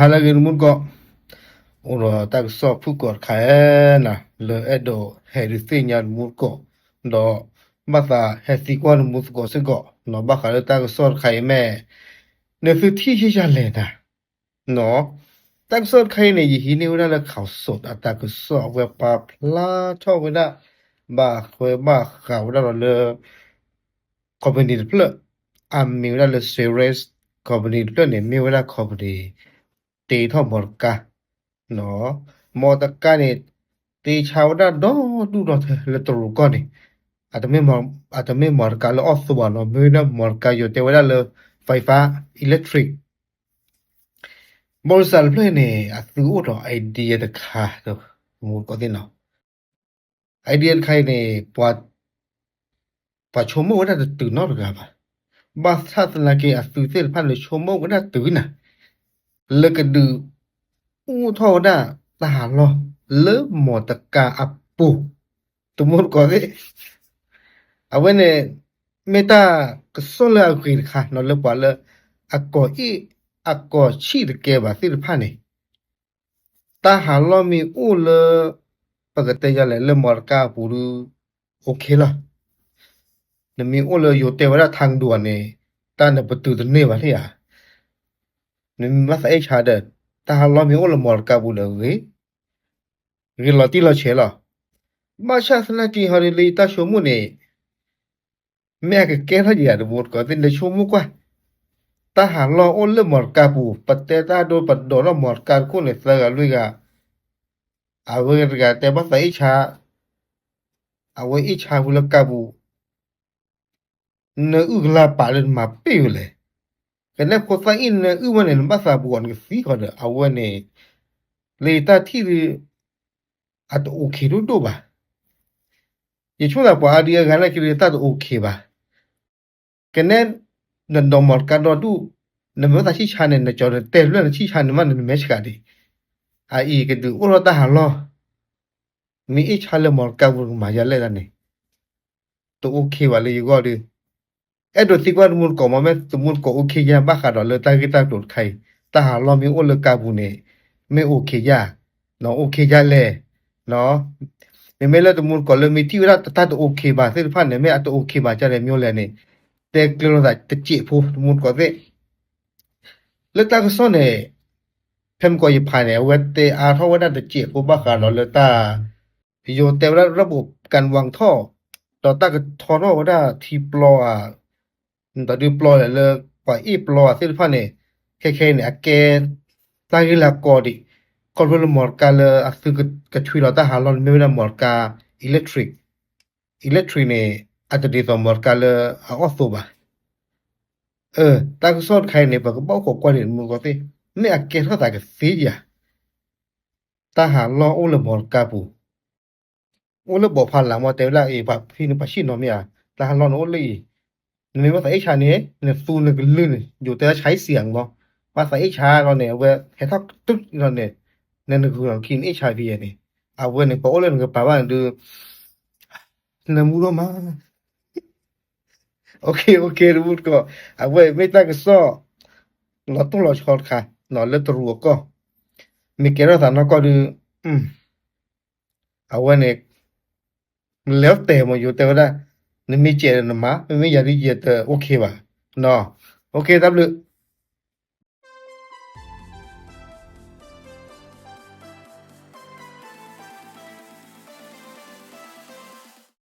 ဟါလၢအဂ့ၤ တမူတကိး, အိၣ်ဒီးတၢ်ကစီၣ်ဖုၣ်ကိာ်တခါဧါနၤ လၢအဲၣ်ဒိးဟဲဒုးသ့ၣ်ညါတမူတကိး, ဒီးဘၣ်သးဟဲသံကွၢ်တမူတကိးစ့ၢ်ကီး ဘၣ်ဃးလၢတၢ်ကစီၣ်တခါအံၤမ့ၢ် နသုထံၣ်ယဲၢ်ယၤလဲၣ်နၤ တၢ်ကစီၣ်တခါအံၤန့ၣ် ယဟံးန့ၢ်ဝဲဒၣ်လၢ ข่าวสด အတၢ်ကစီၣ်အဝဲပာ်ဖျါထီၣ်ဝဲဒၣ် ဘၣ်ဃးဘၣ်ဃးဝဲဒၣ်ဒီးလၢ company တဖျၢၣ် အမံၤဝဲဒၣ်လၢ Ceres company တဖျၢၣ်န့ၣ် မ့ၢ်ဝဲဒၣ် company တ့ထီၣ်မီတကါ မီတကါန့ၣ် တ့ဆါဝဲဒၣ်ဒီဒူၣ်ဒီထၢလၢတရူးကီၢ်န့ၣ် အတမ့ၢ် အတမ့ၢ်မီတကါလၢအီၣ်သိးဘၣ်နီၤ မ့ၢ်ဝဲဒၣ်မီတကါယိၤတဲဝဲဒၣ်လၢ ไฟฟ้า electric ဘီရံစၢ်တဖျၢၣ်န့ၣ် အသုအိၣ်ဒီး idea တခါ တမူတကိးသ့ၣ်နီၤ idea တခါအံၤန့ၣ် ပှၤဆိကမိၣ်ဝဲဒၣ်တတုၤနီတဂၤဘၣ်. ဘၣ်ဆၣ်သနာ်က့ အသုသ့ၣ်တဖၣ်န့ၣ် ဆိကမိၣ်ဝဲဒၣ်တုၤနၤ လၢကဒုးအိၣ်ထီၣ်ဝဲဒၣ်တၢ်ဟးလီၢ်လၢမီတကါအပူၤ တမူတကိးသ့ၣ် အဝဲန့ၣ် မ့ၢ်တၢ်ကစီၣ်လၢအဂ့ၤတခါနီၤ လၢပှၤလၢအကိးအ့ၣ်အကိးဆံၣ်တကဲဘၣ်သ့ၣ်တဖၣ်န့ၣ် တၢ်ဟးလီၢ်မ့ၢ်အိၣ်လၢ ပကတဲယၤလဲၣ် လၢမီတကါအပူၤဒုး OK လီၤ. နမ့ၢ်အိၣ်လၢယိၤတဲဝဲဒၣ် ทางด่วน န့ၣ် တၢ်နပတုာ်တန့ၢ်ဘၣ်ထံၣ်ဧါ. နမ့ၢ်ဘၣ်သးအ့ၣ်ဆါဒီး တၢ်ဟးလီၢ်မ့ၢ်အိၣ်လၢမီတကါပူၤဒီးဂ့ၤ ဂ့ၤလီၤတံၢ်လီၤဆဲးလီၤ. ဘၣ်ဆၣ်သနာ်က့ဟီဒ်လၢယတၢ်ဆိကမိၣ်န့ၣ် မ့ၢ်အကကဲထီၣ်ယၤတမူတကိးသ့ၣ် နဆိကမိၣ်ကွၢ် တၢ်ဟးလီၢ်အိၣ်လၢမီတကါပူၤ ပတဲတၢ်ဒိပဒိးထီၣ်မီတကါတခိၣ်န့ၣ် သၢဂၤလွံၢ်ဂၤ အဝဲတဂၤတဲဘၣ်သးအ့ၣ်ဆါ အဝဲအ့ၣ်ဆါဝံၤလၢကါပူၤ နအုၣ်ကလၢပာ်လၢနမၤပ့ၢ်ဝဲလဲၣ်. ကနဲၣ်ဖိသၣ်အ့ၣ်နအုၣ်ဝဲန့ၣ် နဘၣ်သးပှၤနကသံဃီဒီး အဝဲန့ၣ် လၢယတၢ်ထံၣ်ဒီး အတ OK ဒိၣ်ဒိၣ်ဘၣ်. ယဆိကမိၣ်ပှၤအါဒံအါဂၤနာ်က့ဒီးတၢ်တ OK ဘၣ်. ကနဲၣ် နဒိးမီတကါဒီဒူၣ် နမ့ၢ်ဘၣ်သးဆံၣ်ဆါန့ၣ် နကၠီၤနတဲဖျၢၣ်နဆံၣ်ဆါန့ၣ်မး နမဲာ်ဆှးဒံး အအံၤကဒုးအိၣ်ထီၣ်တၢ်ဟးလီၢ် မ့ၢ်အ့ၣ်ဆါလၢမီတကါပူၤ နကမၤယၤလဲၣ်ဒၣ်န့ၣ် တ OK ဘၣ်လၢယဂီၢ်ဒီး အဲၣ်ဒိးသံကွၢ်တမူတကိးမး မ့ၢ်တမူတကိး OK ယၤ ဘၣ်ဃးဒီးလၢတၢ်ဂ့ၢ်တၢ်ကျိၤတခါအံၤ တၢ်ဟးလီၢ်မ့ၢ်အိၣ်လၢကါပူၤန့ၣ် မ့ၢ် OK ယၤ နီၤ OK ယၤလဲၣ် မ့မ့ၢ်လၢတမူတကိးလၢမ့ၢ်ထံၣ်ဝဲဒၣ်တၢ်တ OK ဘၣ်သ့ၣ်တဖၣ်န့ၣ် မ့ၢ်အတ OK ဘၣ်ကလဲၣ် မ့ၢ်လဲၣ်န့ၣ် တဲကျၢၤလိာ်သးတစဲးဖိ တမူတကိးသ့ၣ် လၢတၢ်ကစီၣ်န့ၣ် ဖဲမုၢ်ကီးယဖးန့ၣ် အဝဲတဲအါထီၣ်ဝဲဒၣ်တစဲးဖိဘၣ်ဃးဒီးလၢတၢ် ယိၤတဲဝဲဒၣ် ระบบการวางท่อ ဒီးတၢ်ကထီထီၣ်ဝဲဒၣ်ထံပျီဧါ ဒီးဒုးပျီလဲၣ်လၢ ပှၤအ့ၣ်ပျီဧါသ့ၣ်တဖၣ်န့ၣ် ခဲခဲအံၤန့ၣ် အကဲ တၢ်ဂ့ၢ်လၢအကီဒံး ခီဖျိလၢမီတကါလၢအသုကဆွံလီၤတၢ်ဟးလီၢ်န့ၣ် မ့ၢ်ဝဲဒၣ်မီတကါ electric electric န့ၣ် အတဒ်သိးမီတကါလၢအအီၣ်သိးဘၣ်. တၢ်ကစီၣ်တခါအံၤန့ၣ် ပကဘၣ်အိၣ်ခိးကွၢ်န့ၣ် တမူတကိးသ့ၣ် မ့ၢ်အကဲထီၣ်သးကသ့ဧါ တၢ်ဟးလီၢ်အိၣ်လၢမီတကါပူၤ အိၣ်လၢဘီၣ်ဖးလၢ်မ့ၢ်တဲဝဲဒၣ်အံၤ ပှၤဖံန့ၣ်ပှၤဆံၣ်နီၤမ့ၢ်ဧါ တၢ်ဟးလီၢ်န့ၣ်အိၣ်လၢအံၤ နမ့ၢ်ဘၣ်သးအ့ၣ်ဆါန့ၣ် နသူနကလုၢ်န့ၣ် ယိၤတဲဆါအ့ၣ်စံၣ်အမ့ၢ် ဘၣ်သးအ့ၣ်ဆါဒီးန့ၣ် အဝဲဟဲထီၣ်တုၤဒီးန့ၣ် နနဂုာ်လီၤခံနအ့ၣ်ဆါဖံယဲန့ၣ် အဝဲန့ၣ် ပှၤအိၣ်လၢနကပၤဘၣ်န့ၣ်ဒုး နမူထီၣ်မး OK OK တမူတကိး အဝဲမ့ၢ်တၢ်ကစီၣ် လီၤတိၢ်လီၤဆီတခါ လၢတရူးအကီၢ် မ့ၢ်ကဲထီၣ်သးနီၢ်ကီၢ်ဒုး အဝဲန့ၣ် နလဲၤတဲာ်မး ယိၤတဲဝဲဒၣ် နမ့ၢ်ကဲဒီးနမၤ မ့မ့ၢ်ယၤဒုးယတ OK ဘၣ် OK တၢ်ဘျုး